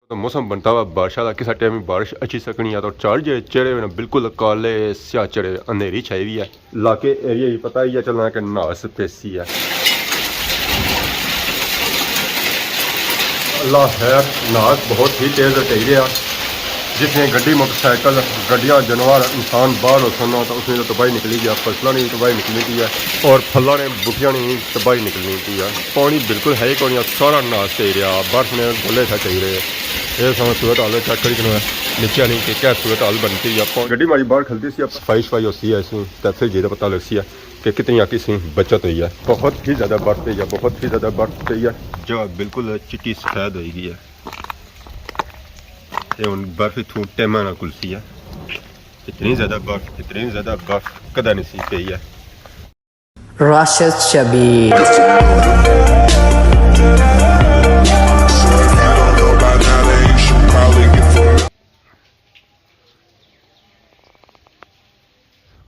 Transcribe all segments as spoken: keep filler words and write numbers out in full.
تو موسم بنتا ہوا بارش والا، کسا ٹائم بارش اچھی سکنی ہے۔ تو چار جے چڑھے ہوئے نا، بالکل کالے سیاہ چڑھے ہوئے، اندھیری چھائی ہوئی ہے۔ علاقے ایریا ہی پتہ ہی ہے چلنا کہ ناس پیسی ہے۔ اللہ خیر، ناس بہت ہی تیز ٹہی رہا، جس نے گڈی، موٹر سائیکل، گڈیاں، جانور، انسان باہر ہو سنا تو اس نے تو تباہی نکلی گیا، فصلوں نے تباہی نکلی گئی ہے اور پھلاں نے، بوٹیاں نے تباہی نکلنی پئی ہے۔ پانی بالکل ہے ہی کونی، سارا ناس چاہی رہا، برف نے گولے تھا چاہی رہے۔ یہ سارا صورت حال چیک کری کنو ہے، نیچے نہیں کہ کیا صورت حال بنتی ہے۔ پا-، گڈی ماری باہر کھلتی سی، صفائی شفائی ہوتی ہے اس میں، تو پھر جی پتہ لگسی ہے کہ کتنی آکی سی بچت ہوئی ہے۔ بہت ہی زیادہ برف پئی ہے، بہت ہی زیادہ برف پئی ہے۔ جا بالکل چٹی سفید ہوئی گئی ہے۔ یہ ہن برف اتھوں ٹیمہ نہ کھلسی ہے۔ اتنی زیادہ برف، اتنی زیادہ برف کدے نہیں سی پئی ہے۔ راشد شبیر۔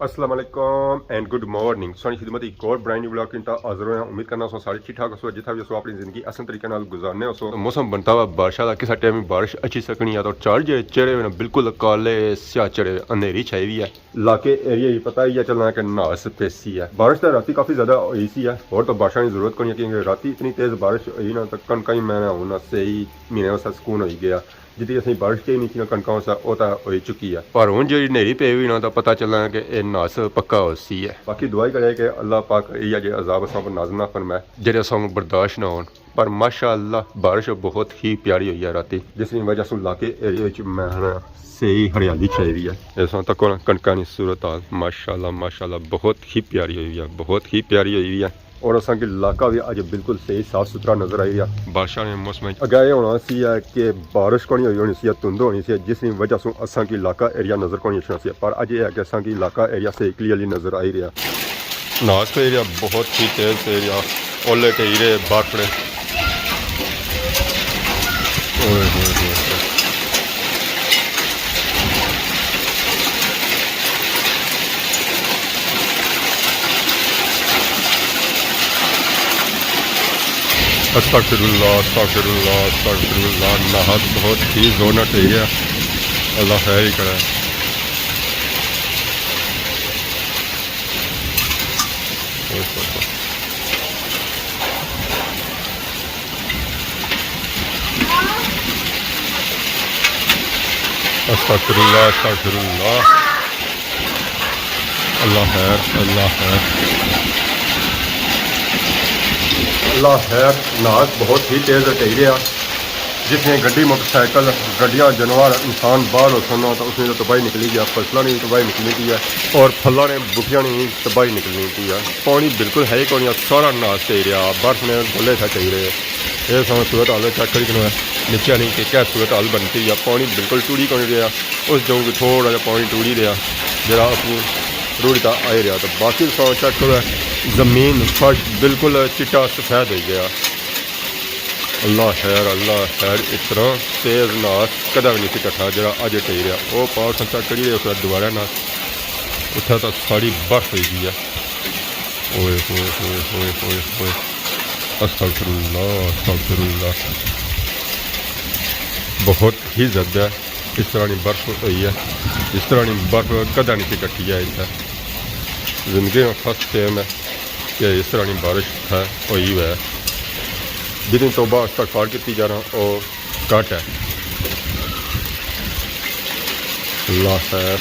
السلام علیکم اینڈ گڈ مارننگ۔ سانی خدمت ایک اور برانڈ نیو ولاگ کن تا حاضر ہویا۔ امید کرنا سو سارے ٹھیک ٹھاک ہو سو، جتھا بھی ہو سو اپنی زندگی احسن طریقے نال گزارنے ہو سو۔ موسم بنتا ہوا بارش والا، کسا ٹائم بارش اچھی سکنی ہے تو چار جے چڑھے ہوئے نا، بالکل کالے سیاہ چڑھے ہوئے، اندھیری چھائی ہوئی ہے۔ علاقے ایریا ہی پتہ ہی ہے چلنا کہ ناس پیسی ہے۔ بارش تو راتی کافی زیادہ ہوئی سی ہے، اور تو بارشاں کی ضرورت کونی ہے، کیونکہ راتی اتنی تیز بارش ہوئی نا تو کنکاں ہی میں نہ ہونا صحیح مہینے واسطے سکون ہوئی گیا۔ جتنی اسی بارش چاہی نہیں تھی نا کنکاں واسطے، وہ تو ہوئی چکی ہے۔ پر ہن جیڑی نیری پئی ہوئی نا تو پتہ چلنا کہ یہ ناس پکا ہو سی ہے۔ باقی دعا ہی کرے کہ اللہ پاک یہ جے عذاب اساں پر نازل نہ فرمائے، جیڑے اساں کو برداشت نہ ہون۔ پر ماشاءاللہ بارش بہت ہی پیاری ہوئی ہے راتی، جس کی وجہ سے علاقے ایریا وچ میں نا صحیح ہریالی چھائی ہوئی ہے۔ اس وقت تک کنکاں نی صورت حال ماشاءاللہ، ماشاءاللہ بہت ہی پیاری ہوئی ہے، بہت ہی پیاری ہوئی ہوئی ہے۔ اور اساں کی علاقہ بھی اج بالکل صحیح صاف ستھرا نظر آئی رہا۔ بارشاں نے موسم وچ اگے یہ ہونا سی ہے کہ بارش کونی ہوئی ہونی سی یا دھند ہونی سی، جس کی وجہ سے اساں کی علاقہ ایریا نظر کونی اچھنا سی، پر اج یہ ہے کہ اساں کی علاقہ ایریا صحیح کلیئرلی نظر آئی رہا۔ ناس پئی رہیا، بہت ہی تیز پئی رہیا، اولے ٹہی رہے برف نے۔ اوئے ہوئے ہوئے ہوئے۔ استغفر اللہ، استغفر اللہ، استغفر اللہ، ناس بہت ہی زور نال ٹہی رہیا، اللہ خیر ہی کرے۔ استغفر اللہ، استغفر اللہ۔ اللہ خیر، اللہ خیر۔ اللہ خیر، ناس بہت ہی تیز ٹہی رہیا۔ جس نے گڈی، موٹر سائیکل، گڈیاں، جانور، انسان باہر ہو سنا تو اس نے تو تباہی نکلی گیا، فصلوں نے تباہی نکلنی پئی ہے اور پھلاں نے، بوٹیاں نے تباہی نکلنی پئی ہے۔ پانی بالکل ہے ہی کونی، سارا ناس چاہی رہیا، برف نے گولے تھا چاہی رہے۔ یہ سارا صورت حال چیک کری کنو ہے، نیچے نہیں کہ کیا صورت حال بنتی ہے۔ پانی بالکل ٹوڑی کونی رہیا، اس جاؤں کہ تھوڑا جہا پانی ٹوڑی رہیا، جڑا اپنی روڑی تا آئی رہیا۔ تو باقی سارا چیک کرو ہے، زمین، فرش بالکل چٹا سفید ہوئی گیا۔ اللہ خیر، اللہ خیر، اس طرح تیز ناس کدے بھی نہیں سی کٹھا جڑا اج ٹہی رہیا۔ او پاؤ سن چیک کری رہے، اس دوبارہ ناس اتھا تک ساری برف ہوئی گئی ہے۔ اوئے ہوئے ہوئے ہوئے ہوئے ہوئے۔ استغفر اللہ، استغفر اللہ۔ بہت ہی زیادہ اس طرح نی برف ہوئی ہے، اس طرح نی برف کدے نہیں سی کٹھی ہے اتھا۔ زندگی میں فرسٹ ٹائم ہے کہ اس طرح نی بارش اتھا ہوئی ہوئے۔ جتنی توبہ استغفار کیتی جانا، او گھٹ ہے۔ اللہ خیر۔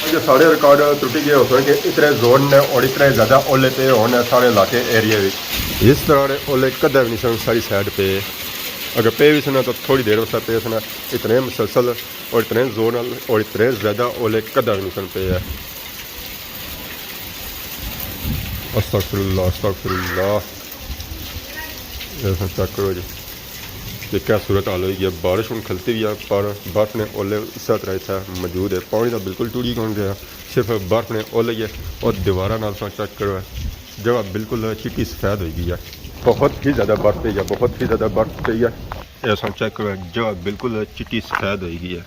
اج سارے ریکارڈ ترٹی گئے ہو سن کہ اتنے زور نے اور اتنے زیادہ اولے پے ہونے سارے علاقے ایریا وچ۔ اس طرح نے اولے کدے بھی نہیں سن ساری سائیڈ پے۔ اگر پے بھی سن تو تھوڑی دیر واسطے پے سن، اتنے مسلسل اور اتنے زور نال اور اتنے زیادہ اولے کدے بھی نہیں سن پے ہے۔ استغفر اللہ، استغفر اللہ۔ یہ سن چیک کرو جی کہ کیا صورت حال ہوئی گئی ہے۔ بارش ہن کھلتی بھی ہے، پر برف نے اولے اسے طرح اتھا موجود ہے۔ پانی تو بالکل ٹوڑی کون گیا، صرف برف نے اولے ہی ہے۔ اور دیواراں نال سن چیک کرو ہے، جگہ بالکل چٹی سفید ہوئی گئی ہے۔ بہت ہی زیادہ برف پئی ہے، بہت ہی زیادہ برف پئی ہے۔ یہ سن چیک کرو ہے، جگہ بالکل چٹی سفید ہوئی گئی ہے۔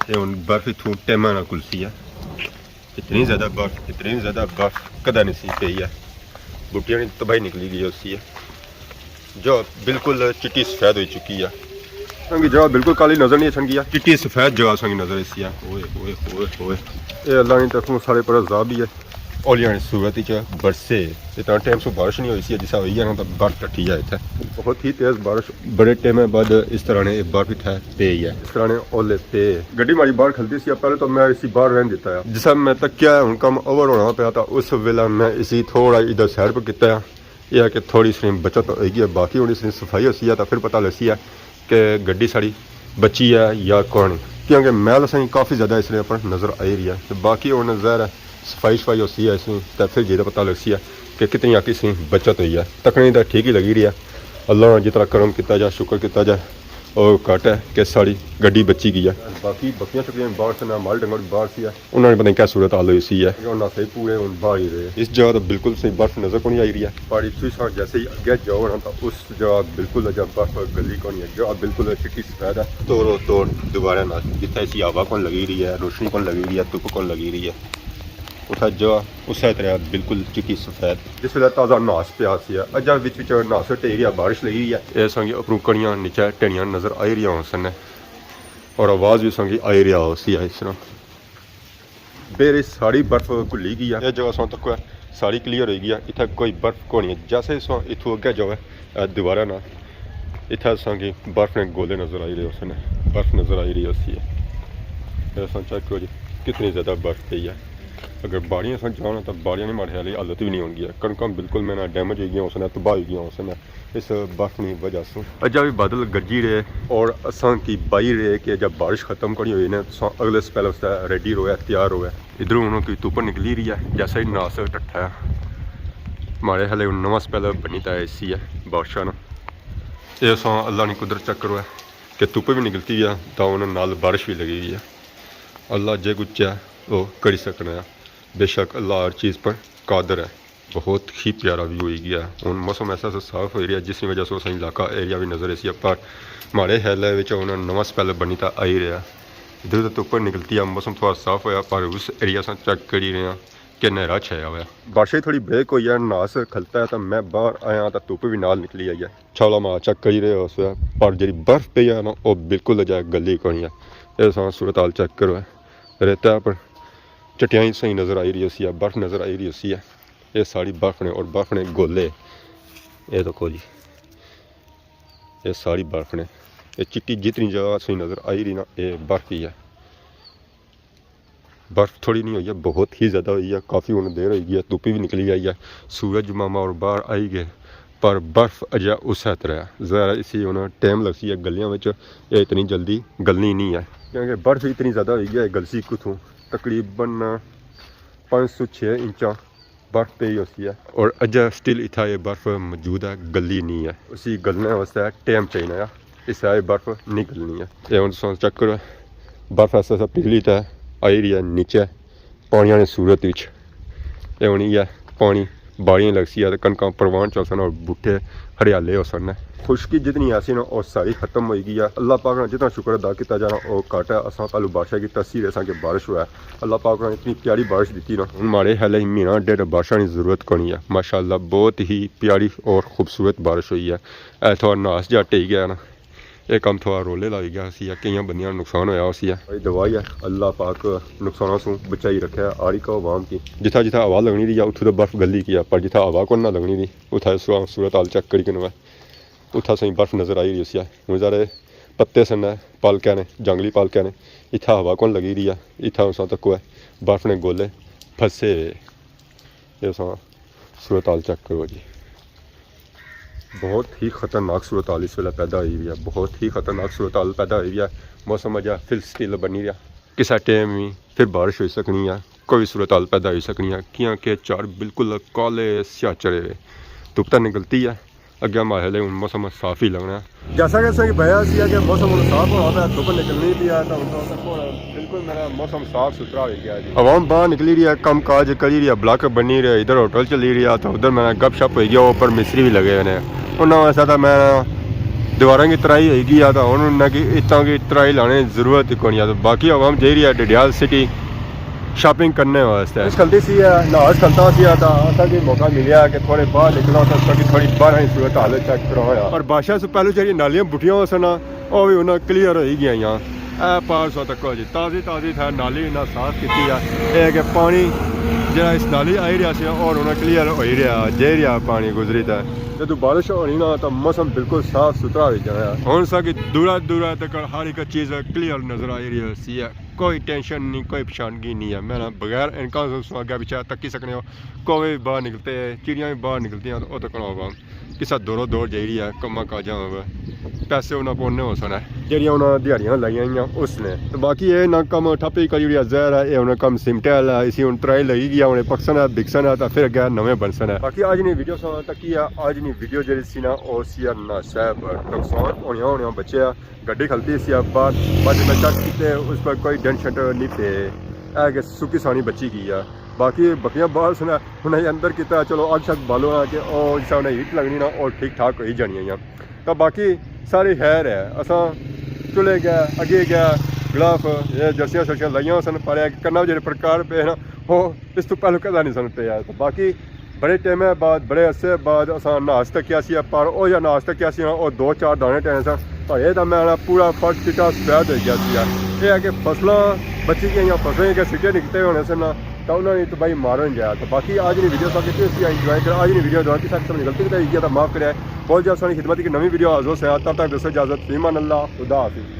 یہ ہن برف اتھوں ٹیمہ نال کھلسی ہے۔ اتنی زیادہ برف، اتنی زیادہ برف کدے نہیں سی پئی ہے۔ بوٹیاں نی تباہی نکلی گئی ہوسی ہے، جو بالکل چٹی سفید ہوئی چکی ہے۔ اساں کی جگہ بالکل کالی نظر نہیں اچھن گیا، چٹی سفید جگہ اساں کی نظر اسی ہے۔ اوئے، اوئے، اوئے، اوئے۔ اے اللہ نی طرفوں سارے پر عذاب ہی ہے۔ اولیاں نی صورت وچ برسے، اتنا ٹائم سو بارش نہیں ہوئی سی، جسا ہوئی ہے نا تو برف ٹٹی ہے اتھے۔ بہت ہی تیز بارش۔ بڑے ٹائم بعد اس طرح نے برف اتھے پئی ہے۔ اس طرح نے اولے پے۔ گڈی ماری باہر کھلتی سی، پہلے تو میں اسی باہر رہن دیتا ہے۔ جسا میں تکیا ہن کم اوور ہونا پیا، تو اس ویلے میں اسی تھوڑا ادھر سائڈ پر کیتا ہے۔ یہ ہے کہ تھوڑی سی بچت ہوئی گئی ہے، باقی ہن اس نی صفائی ہوسی ہے تو پھر پتہ لگسی ہے کہ گڈی ساڑی بچی ہے یا کون، کیونکہ میل اساں کی کافی زیادہ اس نے اپر نظر آئی رہی ہے۔ تو باقی ہن ظاہر ہے صفائی شفائی ہوسی ہے اس نی، تو پھر جیہڑا پتہ لگسی ہے کہ کتنی آکی اس نی بچت ہوئی ہے۔ تکنے تو ٹھیک ہی لگی رہی ہے۔ اللہ نے جتنا کرم کیتا جا، شکر کیتا جا، اور گھٹ ہے کہ ساڑی گڈی بچی گئی ہے۔ باقی بکریاں شکریاں باہر سے نہ، مال ڈنگر باہر سی ہے۔ انہاں نے پتہ نہیں کیا صورت حال ہوئی سی ہے۔ انہاں صحیح پورے ہن باہر ہی رہے۔ اس جگہ تو بالکل صحیح برف نظر کونی آئی رہی ہے۔ پہاڑی تھی سا جیسے ہی اگے جاؤ نا تو اس جگہ بالکل اجا برف گلی کونی ہے۔ جگہ بالکل چٹی سفید ہے۔ توڑو توڑ دوبارہ نہ، جتھے اسی ہوا کون لگی رہی ہے، روشنی کون لگی رہی ہے، دھوپ کون لگی رہی ہے، اتھا جگہ اسے طرح بالکل چٹی سفید۔ جس ویلے تازہ ناس پیا سی ہے، اجا وچ وچ ناس ٹہی رہیا، بارش لگی رہی ہے۔ اے سنگی اپروں کڑیاں نیچے ٹہنیاں نظر آئی رہیا ہون سن اور آواز بھی سنگی آئی رہیا ہو سی ہے اس طرح۔ بیر ساری برف گھلی گئی ہے۔ یہ جگہ ساں تک ہے ساری کلیئر ہوئی گئی ہے، اتھا کوئی برف کونی ہے۔ جیسے ہی ساں اتھوں اگے جاؤ ہے، اے دیوارا نا، اتھا ساں کی برف نے گولے نظر آئی رہے ہوسن، برف نظر آئی رہی ہوسی ہے۔ اے ساں چیک کرو جی، کتنی زیادہ برف پئی ہے۔ اگر باڑیاں ساں جانا تو باڑیاں نی ماڑے خیال حالت بھی نہیں ہونگی ہے۔ کنکاں بالکل میں نا ڈیمیج ہوئی گیا ہوسن، تباہ ہوئی گیا ہوسن۔ اس برف نی وجہ سوں۔ اجا بھی بادل گرجی رہے اور اساں کی بائی رہے کہ جب بارش ختم کھڑی ہوئی نا، تساں اگلے سپیل واسطے ریڈی رہو، تیار رہو۔ ادھروں ہن کوئی دھوپ نکلی رہی ہے، جیسا ہی ناس ٹٹھا ہے، ماڑے خیال ہن نواں سپیل بنی تا ایسی ہے بارشاں نا۔ اے اساں اللہ نی قدرت چیک کرو ہے کہ دھوپ بھی نکلتی ہے، تا انہاں نال بارش بھی لگی ہوئی ہے۔ اللہ جے کچھ چاہے، وہ کری سکنا ہے۔ بے شک اللہ ہر چیز پر قادر ہے۔ بہت ہی پیارا ویو ہوئی گیا۔ ہن موسم ایسا سا صاف ہوئی رہیا، جس نی وجہ سے اساں علاقہ ایریا بھی نظر ایسی ہے، پر ماڑے خیال وچ ہن نواں سپیل بنی تا آئی رہیا۔ ادھر تو اوپر نکلتی ہے، موسم تھوڑا صاف ہویا، پر اس ایریا ساں چیک کری رہے ہیں کہ نیرا چھایا ہوا ہے۔ بارشیں تھوڑی بریک ہوئی ہے، ناس کھلتا ہے، تو میں باہر آیا تو دھوپ بھی نال نکلی آئی ہے۔ چھالا ما چیک کری رہے ہو اس ویلے، پر جیڑی برف پئی ہے نا، وہ بالکل اجے گلی کونی ہے۔ اے ساں صورت حال چیک کرو ہے، ریتا پر چٹیاں صحیح نظر آئی رہی ہوسی ہے، برف نظر آئی رہی ہوسی ہے۔ یہ ساری برف نے اور برف نے گولے۔ یہ دیکھو جی، یہ ساری برف نے۔ یہ چٹی جتنی جگہ صحیح نظر آئی رہی نا، یہ برف ہی ہے۔ برف تھوڑی نہیں ہوئی ہے، بہت ہی زیادہ ہوئی ہے، کافی ہن دیر ہوئی گئی ہے، دھوپی بھی نکلی آئی ہے، سورج ماما اور باہر آئی گئے، پر برف اجے اسے طرح ہے۔ ذرا اسی ہن ٹائم لگسی ہے گلیاں وچ، یہ اتنی جلدی گلنی نہیں ہے، کیونکہ برف اتنی زیادہ ہوئی ہے، گلسی کتھوں؟ تقریباً پانچ سو چھ انچاں برف پئی ہوسی ہے۔ اور اجے سٹل اتھا یہ برف موجود ہے، گلی نہیں ہے۔ اسی گلنے واسطے ٹائم چاہینا ہے، اس طرح یہ برف نہیں گلنی ہے۔ یہ ہن تساں چیک کرو، برف ایسا ایسا پگھلی تے آئی رہی ہے نیچے پانیاں نی صورت وچ۔ یہ ہن یہ پانی باڑیاں لگسی ہے تے کنکاں پروان چلسن اور بوٹے ہریالے ہوسن۔ خشکی جتنی ایسی نا، وہ ساری ختم ہوئی گئی ہے۔ اللہ پاک نا جتنا شکر ادا کیتا جانا، وہ گھٹ ہے۔ اساں پہلو بادشاہ کی ترسی رہے ساں کہ بارش ہوا ہے۔ اللہ پاک نے اتنی پیاری بارش دیتی نا۔ ہن ماڑے خیال ہے مہینہ ڈیڑھ بارشاں نی ضرورت کونی ہے۔ ماشاءاللہ، بہت ہی پیاری اور خوبصورت بارش ہوئی ہے۔ اے تھوڑا ناس جا ٹہی گیا نا، یہ کم تھوڑا رولے لائی گیا سی، کئیاں بندیاں نقصان ہویا ہوسی ہے۔ بھائی دعا ہی ہے، اللہ پاک نقصاناں سوں بچائی رکھے ہر ایک عوام کی۔ جتھا جتھا ہوا لگنی دی یا اتھوں تو برف گلی گیا، پر جتھا ہوا کون نہ لگنی دی، اتھا اس وقت صورت حال چیک کری کنو ہے۔ اتھا سائیں برف نظر آئی رہی ہوسی ہے۔ ہن ذرا پتے سن پالکے نے، جنگلی پالکے نے، اتھا ہوا کون لگی رہی ہے، اتھا اساں تکو ہے برف نے گولے پھسے ہوئے۔ یہ اساں صورت حال چیک کرو جی، بہت ہی خطرناک صورت حال اس ویلے پیدا ہوئی ہوئی ہے، بہت ہی خطرناک صورت حال پیدا ہوئی ہوئی ہے۔ موسم اجا فل سٹل بنی رہیا، کسے ٹائم بھی پھر بارش ہوئی سکنی ہے، کوئی صورت حال پیدا ہوئی سکنی ہے، کیونکہ چار بالکل کالے سیاہ چڑھے ہوئے۔ دھوپ تاں نکلتی ہے، اگے ماحول ہے، ہن موسم صاف ہی لگنا ہے۔ جیسا کہ اساں کی پتہ سی کہ موسم ہن صاف ہونا پیا، دھوپ نکلنی پئی ہے، تاں ہن تک بالکل میرا موسم صاف ستھرا ہوئی گیا جی۔ عوام باہر نکلی رہی ہے، کم کاج کری رہی ہے، بلاک بنی رہی ہے، ادھر ہوٹل چلی رہی ہے، تاں ادھر میرا گپ شپ ہوئی گیا، اوپر مستری بھی لگے ہوئے نے۔ انہاں واسطے تاں میں دیواراں کی ترائی ہوئی گئی ہے، تاں ہن انہاں کی اتاں کی ترائی لانے دی ضرورت ہی کونی ہے۔ تاں باقی عوام جائی رہی ہے ڈڈیال سٹی، شاپنگ کرنے واسطے۔ اس کھلتی سی ہے، نہ اس کھلتا سی ہے، تو اساں کی موقع ملیا کہ تھوڑے باہر نکلنا، تو اس کی تھوڑی باہر ہی صورت حال چیک کروایا۔ اور بارشاں سے پہلے جڑی نالیاں بٹیاں ہو سن، او وی انہاں کلیئر ہوئی گئیاں۔ اے پار سو تکو جی، تازی تازی تھا نالی انہاں صاف کیتی ہے۔ اے کہ پانی جڑا اس نالی آئی رہیا سی اور انہاں کلیئر ہوئی رہیا، جائی رہیا پانی گزری تے۔ جدوں بارش ہونی نا، تاں موسم بالکل صاف ستھرا ہوئی جانا ہے۔ ہن سا کہ دورا دورا تک ہر ایک چیز کلیئر نظر آئی رہی سی ہے۔ کوئی ٹینشن نہیں، کوئی پریشانگی نہیں ہے۔ میں نا بغیر انکاں سو اگے پیچھے تکی سکنے ہو، کوے بھی باہر نکلتے ہیں، چڑیاں بھی باہر نکلتی ہیں، او تکو ہوگا۔ کسا دورو دور جائی رہی ہے، کماں کاجاں ہوگا، پیسے انہاں پونے ہو سن ہے، جیڑیاں انہاں دیہاڑیاں لائیاں ہوئیاں اس نے۔ تو باقی اے نا کم ٹھپ ہی کری اوڑیا، ظاہر ہے، اے انہاں کم سمٹیا ہے، اسی ہن ترائی لگی گیا، ہن پکسن ہے، بکسن ہے، تاں پھر اگے نویں بنسن ہے۔ باقی اج نی ویڈیو سو تکی ہے، اج نی ویڈیو جیڑی سی نا، او سی ہے نا صاحب نقصان ہونیاں ہونیاں بچے آ۔ گڈی کھلتی سی باہر، بعد میں چیک کیتے، اس پر کوئی ڈینٹ شینٹ نہیں پے۔ اے کہ سکی سانی بچی گئی ہے۔ باقی بکریاں باہر سن، انہاں اندر کیتا، چلو اگ شگ بالو نا کہ او جس انہاں ہیٹ لگنی نا، او ٹھیک ٹھاک ہوئی جانی ہے۔ تو باقی ساری خیر ہے، اساں چلے گئے، اگے گئے، گلاف، یہ جرسیاں شرسیاں لائیاں سن، پر اے کرنا جڑے پرکار پے نا، او اس تو پہلو کدا نہیں سن پے۔ تو باقی بڑے ٹائم بعد، بڑے عرصے بعد اساں ناس تکیا سی، پر او جا ناس تکیا سی نا، او دو چار دانے ٹائم سا۔ پر اے تاں میں آخنا پورا فرش چٹا سفید ہوئی گیا سی۔ اے ہے کہ فصلاں بچی گئیاں، فصلیں کہ سٹے نکتے ہونے سن نا، تاں انہاں نی تباہی مار ہوئی جایا۔ تو باقی اج نی ویڈیو سا کیتی اسی انجوائے کرا، اج نی ویڈیو دوران کسا قسم نی غلطی کیتی ہوئی گیا تاں معاف کرے۔ بہت جلد ساڑی خدمت کی نویں ویڈیو حاضر ہوسے، تب تک دوستو اجازت، فی امان اللہ، خدا حافظ۔